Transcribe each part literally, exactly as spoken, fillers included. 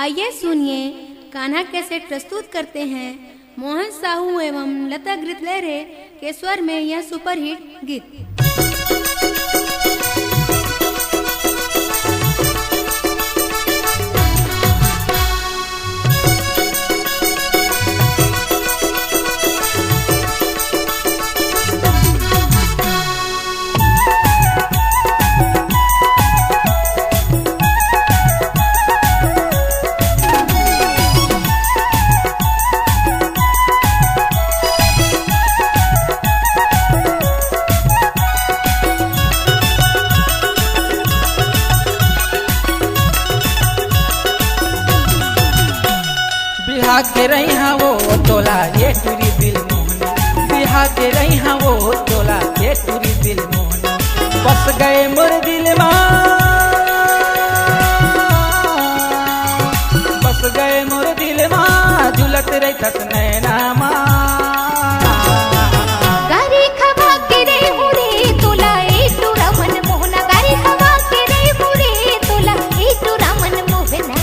आइए सुनिए, कान्हा कैसेट प्रस्तुत करते हैं मोहन साहू एवं लता गृतलहरे के स्वर में यह सुपरहिट गीत। बिहा के रही हाँ वो तोला ये टूरी दिल मोहनी, बिहा के रही हाँ वो तोला ये टूरी दिल मोहनी। बस गए मोर दिल मा, बस गए मोर दिल मा, झूलत रही थस नैना मा। गारी खवा के रे हुरे तोला ए टूरा मन मोहना, गारी खवा के रे हुरे तोला ए टूरा मन मोहना।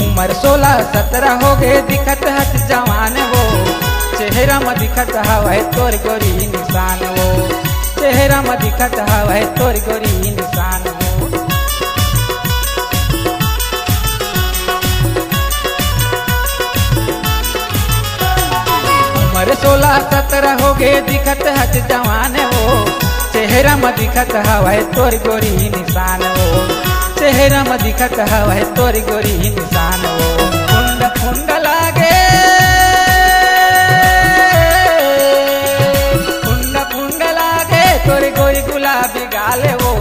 उमर सोलह सतरा हो गे, दिखत हस जवान वो, चेहरा म दिखत हवय तोर गोरी निशान वो, चेहरा म दिखत हवय तोर गोरी निशान वो। उमर सोलह सतरा हो गे, दिखत हस जवान वो, चेहरा म दिखत हवय तोर गोरी निशान वो, चेहरा म दिखत हवय तोर गोरी निशान वो। फुंड फुंड लागे, फुंड फुंड लागे तोर गोरी गुलाबी गाल वो।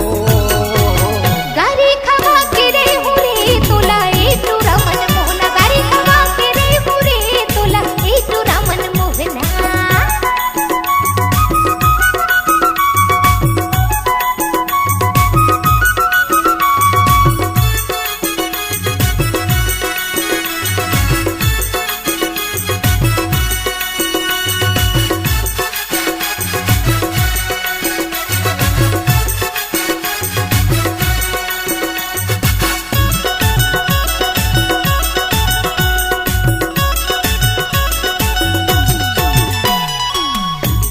गारी खवा के रे हुरे तोला ए टूरा मन मोहना, गारी खवा के रे हुरे तोला ए टूरा मन मोहना।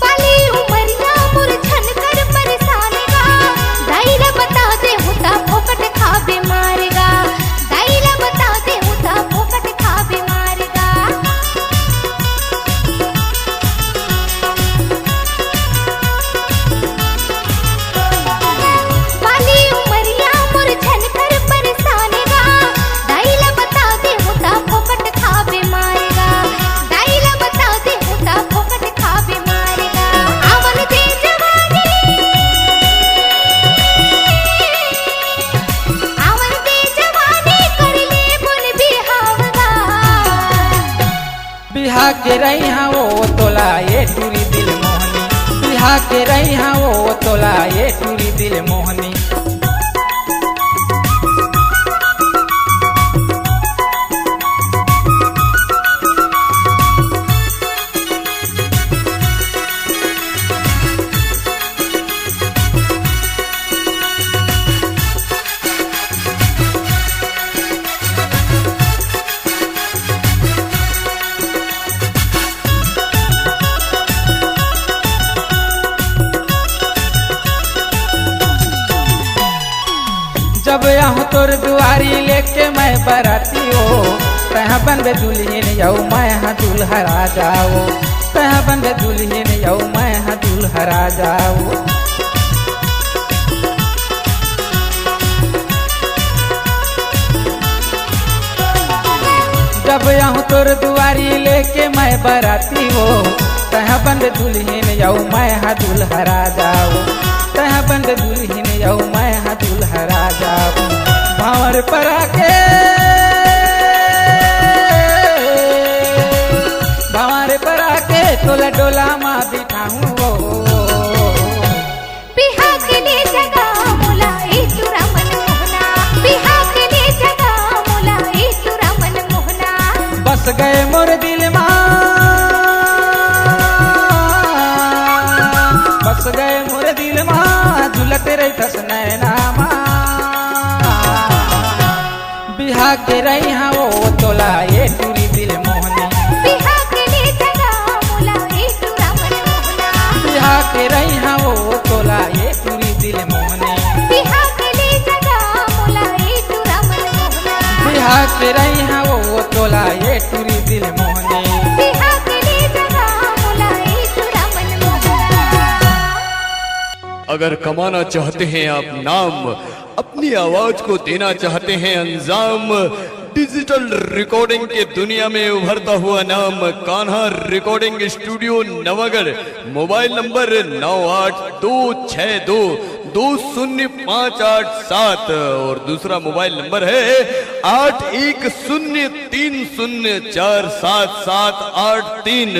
बाली उमरिया मोर झनकर परेशान गा, दाई ला बता दे हुता फोकट खाबे मार गा, दाई ला बता दे हुता फोकट खाबे मार गा। बाली उमरिया मोर झनकर परेशान गा, दाई ला बता दे हुता फोकट खाबे मार गा, दाई ला बता दे हुता फोकट खाबे मार गा। आवन दे जवानी, आवन दे जवानी कर ले बोल बिहाव गा। बिहा के रही हाँ वो तोला ये टूरी दिल मोहनी, बिहा के रही हाँ वो तोला ये टूरी दिल मोहनी। जब आहूँ तोर दुआरी लेके मैं बराती हो, तैं बनबे दुल्हिन अउ मैं हा दूल्हा राजा हो, तैं बनबे दुल्हिन अउ मैं हा दूल्हा राजा हो। जब आहूँ तोर दुआरी लेके मैं बराती हो, तैं बनबे दुल्हिन अउ मैं हा दूल्हा राजा हो, तैं बनबे दुल्हिन अउ मैं हा दूल्हा राजा हो। भांवर परा के, के रही हाँ वो तोला ये टूरी दिल मोहनी। बिहा के ले जगा मोला ए टूरा मन मोहना। बिहा के रही हाँ वो तोला ये टूरी दिल मोहनी। बिहा के ले जगा मोला ए टूरा मन मोहना। बिहा के रही हाँ वो तोला ये टूरी दिल मोहनी। बिहा के ले जगा मोला ए टूरा मन मोहना। अगर कमाना चाहते हैं आप नाम, अपनी आवाज को देना चाहते हैं अंजाम, डिजिटल रिकॉर्डिंग के दुनिया में उभरता हुआ नाम Kanha recording studio Navagarh. Mobile number नौ आठ दो छः दो दो शून्य पाँच आठ सात और दूसरा मोबाइल नंबर है आठ एक शून्य तीन शून्य चार सात सात आठ तीन।